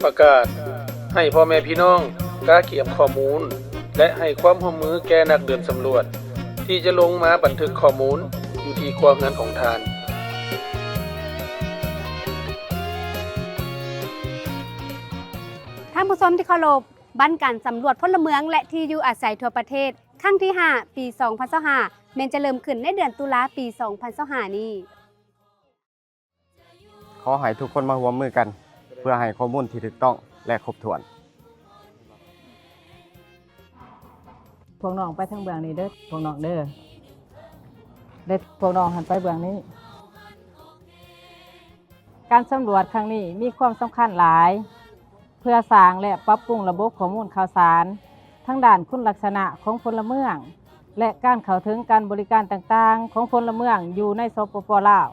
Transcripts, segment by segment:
ປະກາດໃຫ້ພໍ່ແມ່ພີ່ນ້ອງກະກຽມຂໍ້ມູນ ແລະ ໃຫ້ຄວາມຮ່ວມມືແກ່ນັກເດີນສຳຫຼວດ ທີ່ຈະລົງມາບັນທຶກຂໍ້ມູນຢູ່ທີ່ຄົວເຮືອນຂອງທ່ານ. ທ່ານຜູ້ຊົມທີ່ເຄົາລົບ, ບັ້ນການສຳຫຼວດພົນລະເມືອງ ແລະ ທີ່ຢູ່ອາໄສທົ່ວປະເທດ ຄັ້ງທີຫ້າ ປີສອງພັນຊາວຫ້າ ແມ່ນຈະເລີ່ມຂຶ້ນໃນເດືອນຕຸລາ ປີສອງພັນຊາວຫ້ານີ້. ຂໍໃຫ້ທຸກຄົນມາຮ່ວມມືກັນ ເພື່ອໃຫ້ຂໍ້ມູນທີ່ຖືກຕ້ອງ ແລະ ຄົບຖ້ວນ. ພວກນ້ອງໄປທາງເບື້ອງນີ້ເດີ ພວກນ້ອງເດີ ແລະ ພວກນ້ອງຫັ້ນໄປເບື້ອງນີ້. ການສຳຫຼວດຄັ້ງນີ້ມີຄວາມສຳຄັນຫຼາຍ ເພື່ອສ້າງ ແລະ ປັບປຸງລະບົບຂໍ້ມູນຂ່າວສານ ທາງດ້ານຄຸນລັກສະນະຂອງພົນລະເມືອງ ແລະ ການເຂົ້າເຖິງການບໍລິການຕ່າງໆຂອງພົນລະເມືອງຢູ່ໃນ ສປປ ລາວ.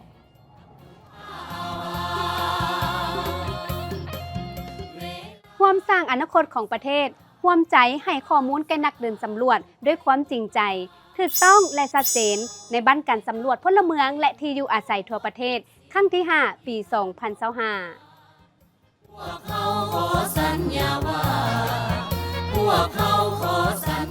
ຮ່ວມສ້າງອະນາຄົດຂອງປະເທດ, ຮ່ວມໃຈໃຫ້ຂໍ້ມູນແກ່ນັກເດີນສຳຫຼວດດ້ວຍຄວາມຈິງໃຈ, ຖືກຕ້ອງ ແລະ ຊັດເຈນ ໃນບັ້ນການສຳຫຼວດພົນລະເມືອງ ແລະ ທີ່ຢູ່ອາໄສທົ່ວປະເທດ ຄັ້ງທີຫ້າ ປີສອງພັນຊາວຫ້າ. ພວກເຮົາຂໍສັນຍາວ່າ ພວກເຮົາຂໍສັນ